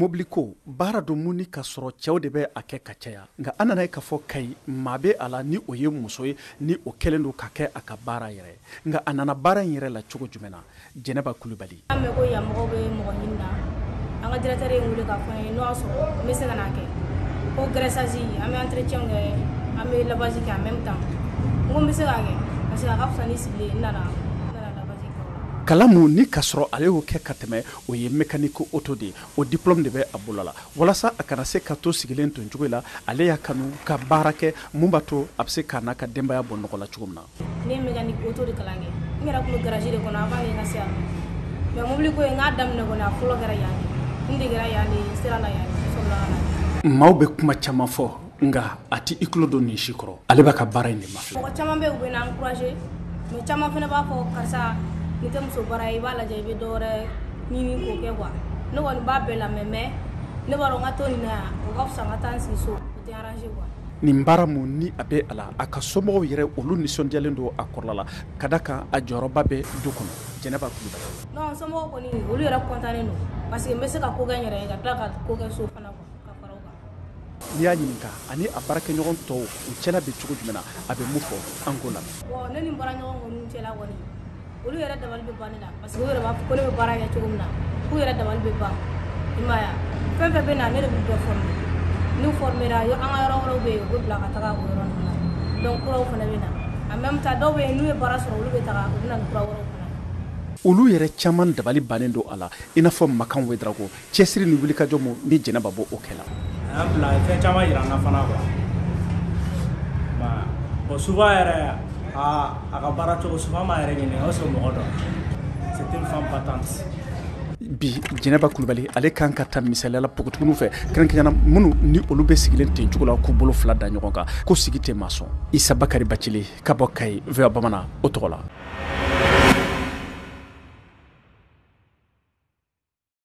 Mobiliko baara don mun ni ka sɔrɔ cɛw de bɛ a kɛ ka caya, nka an nana ye k'a fɔ Kayi maa bɛ a la ni o ye muso ye, ni o kɛlen don ka kɛ a ka baara yɛrɛ. Nka a nana baara in yɛrɛ la cogo jumɛn na? Jɛnɛba Kulubali. An mɛn ko yan mɔgɔw bɛ mɔgɔ ɲini na, an ka directeur ye n wele k'a fɔ n ye n'o y'a sɔrɔ n bɛ se ka n'a kɛ ko graissage, an bɛ entretien kɛ, an bɛ lavage kɛ en même temps. N ko n bɛ se k'a kɛ parce que a ka fisa ni sigilen. N nana lavage kɛ o la. Kalan mun ni ka sɔrɔ ale y'o kɛ ka tɛmɛ, o ye mécanique auto de ye. O diplôme de bɛ a bolo la. Walasa a kana se ka to sigilen to cogo la, ale y'a kanu ka baara kɛ mun b'a to a bɛ se k'a n'a ka denbaya bɔ nɔgɔ la cogo min na. Ne ye mécanique auto de kalan kɛ. N yɛrɛ tun bɛ garage de kɔnɔ avant que n ka se yan nɔ. Mais mobili ko in, n k'a daminɛ kɔni, a fɔlɔ kɛra yan de. N degera yan de, n sera la yan de, n sɔrɔla ka na. Maaw bɛ kuma caman fɔ, nka a tɛ i tulo don nin si kɔrɔ. Ale b'a ka baara in de ma filɛ. Mɔgɔ caman bɛ yen, u bɛ na encourager, mais caman fana b'a fɔ: karisa, nin tɛ muso baara ye, i b'a lajɛ, i bɛ dɔ wɛrɛ ɲini k'o kɛ quoi. Ne kɔni b'a bɛɛ lamɛn, mais ne b'a dɔn n ka to nin na yan, o ka fisa n ka taa n sigi so, o tɛ arranger quoi. Nin baara mun ni a bɛ a la, a ka somɔgɔw yɛrɛ, olu nisɔndiyalen don a kɔrɔla la, ka da kan a jɔyɔrɔba bɛ du kɔnɔ. Jɛnɛba Kulubali. Non, somɔgɔw kɔni, olu yɛrɛ kɔntannen don parce que n bɛ se ka ko kɛ n yɛrɛ ye, ka tila ka ko kɛ so fana quoi, ka fara o kan. N'i y'a ɲininka ani a baarakɛɲɔgɔn tɔw u cɛla bɛ cogo jumɛn na, a bɛ mun fɔ? An k'o lamɛn. Bon, ne ni n baaraɲɔgɔn kɔni cɛla kɔni, olu yɛrɛ dabali bɛ ban ne la parce que u yɛrɛ b'a fɔ ko ne bɛ baara kɛ cogo min na, k'u yɛrɛ dabali bɛ ban. I m'a ye wa, fɛn fɛn bɛ na, ne de b'u bɛɛ former. N'u formera, an ka yɔrɔ wɛrɛw bɛ yen, u bɛ bila ka taga o yɔrɔ ninnu na. Donc kuraw fana bɛ na en même temps. Dɔw bɛ yen, n'u ye baara sɔrɔ, olu bɛ taga, u bɛ na ni kura wɛrɛw fana ye. Olu yɛrɛ caman dabali bannen don a la, i n'a fɔ Makan Wedrago, cɛsiri ni wulikajɔ mu ni Jɛnɛba bɔ o kɛ la. A y'an bila, a ye fɛn caman yira an na fana quoi. Bon, souvent yɛrɛ, a ka baara cogo, souvent an b'a yɛrɛ ɲininka est ce que mɔgɔ dɔn. C'est une femme battante. Bi Jɛnɛba Kulubali, ale kan ka ta misaliyala npogotigininw fɛ, kɛrɛnkɛrɛnnenya minnu ni olu bɛ sigilen ten cogo la k'u bolo fila da ɲɔgɔn kan ko sigi tɛ maa sɔn. Isa Bakari Bacili ka bɔ Kayi, VOA Bamanan o tɔgɔ la.